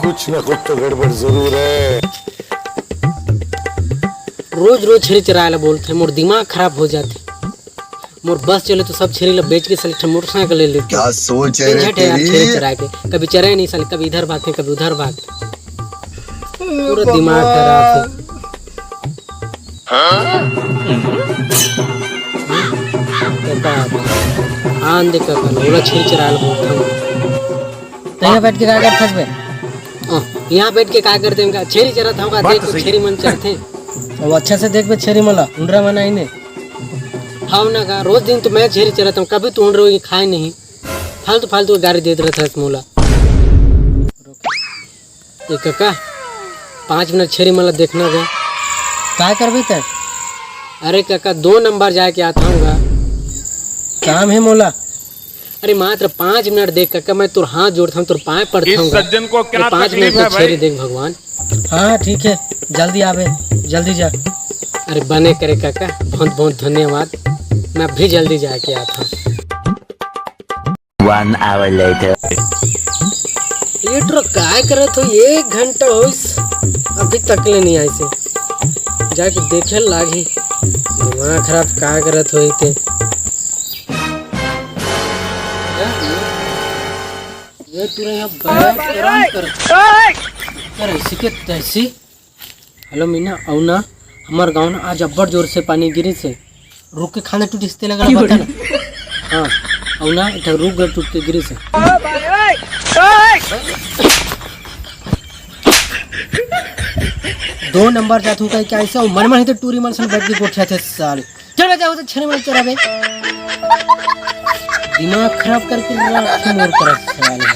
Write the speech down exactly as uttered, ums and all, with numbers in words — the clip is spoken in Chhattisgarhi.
कुछ ना कुछ तो गड़बड़ जरूर है। रोज रोज छेरी चराए ला बोलथे, मोर दिमाग खराब हो जाथे। मोर बस चले तो सब छेरी ला बेच के साले ठन मोटरसाइकिल ले लेथे। क्या सोच है रे तेरी? छेरी चराए के, कभी चरे नहीं साले, कभी इधर भागथे, कभी उधर भागथे। पूरा दिमाग खराब है। काका, आन दे काका, ओला छेरी चराए ला बोलथन। त यहाँ बैठ के का करथस बे? अ, यहाँ बैठ के का करथे का? छेरी चरत हँव का? देख तो छेरी मन चरथे। अब अच्छा से देख बे छेरी मन ला, उंडरा मन आइन हे। हव ना का, रोज दिन तो मैं छेरी चरत हँव, कभी तो उंडरा खाए नहीं। फालतू फालतू के गारी देत रहत हस मोला। ए कका, पाँच मिनट छेरी मन ला देखना गा। का करबे त? अरे कका, दो नंबर जाके आत हँव गा। काम हे मोला। अरे मात्र पाँच मिनट दे कका, मैं तोर हाथ जोड़त हँव, तोर पाँय पड़त हँव गा। अरे पाँच मिनट तक छेरी देख भगवान। हाँ, हाँ, ठीक हे, जल्दी आबे, जल्दी जा। अरे बने करे कका, बहुत बहुत धन्यवाद। मैं अभी जल्दी जाके आत हँव। One hour later. ये टुरा काय करत हो? एक घंटा होइस, अभी तक ले नहीं आइस हे। जाके देखे लागही, दिमाग खराब काय करत होही ते। ये टुरा यहाँ बैठ के आराम कर। कर ऐसी के तैसी। हेलो मीना, अउ ना, हमर गाँव ना आज अब्बड़ जोर से पानी गिरिस हे। रुख के खांधा टूटिस ते लगा बता ना। हाँ, अउ ना, एक ठो रुख गल टूट के गिरिस हे। दो नंबर जात हूँ कहीं क्या ऐसे, अउ मन मन ही तो टूरी मन से बैठ के गोठियाथे साले। चल बे, जाओ तो छेरी मन चराबे। दिमाग खराब करके रख मोर तरफ साले।